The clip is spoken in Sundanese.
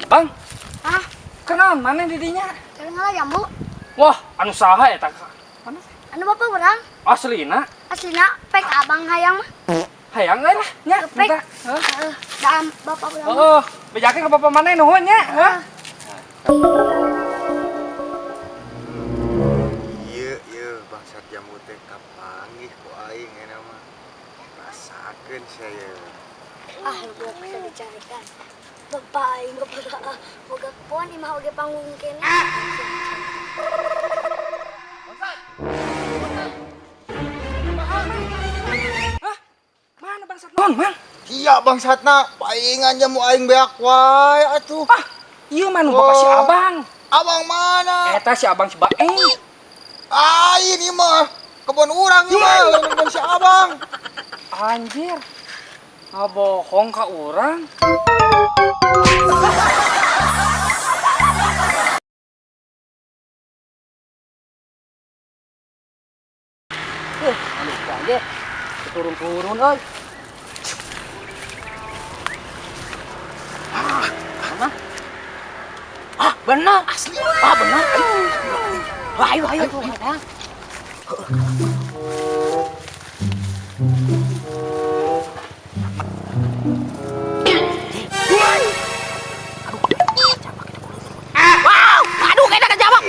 Bang, Ah, kenaon mana didinya? keur ngala jambu. Wah, anu saha eta? Mana sih? Anu bapak urang. Aslina? Aslina pek abang hayang mah. Hayang euy lah nya, Pek. minta. Heuh. Heeh, da bapak urang mah. Oh, bejakeun ka bapak maneh nuhun nya, heuh. Iya, iya, bangsat jambu teh kapanggih ku aing euna mah. Rasakeun saya. Ah, lu bisa dicarikan. Bapak aing boga boga kebon imah oge panggung kene. Hah? Mana bangsat non, Mang? Iya bangsatna, paingan jamu aing beak wae atuh. Ah, ieu mah nu bapak si Oh. Abang. Abang mana? Eta si Abang si Baeng. Ah, ini mah kebon urang ieu mah, lain kebon si Abang. Anjir. Ngabohong ka urang. Aduh, anjir. Turun-turun euy. Ah, mana? Ah, benar asli. Ah, benar. Wah, ayo ayo ayo, ayo. Wow, aduh kayaknya kejawab.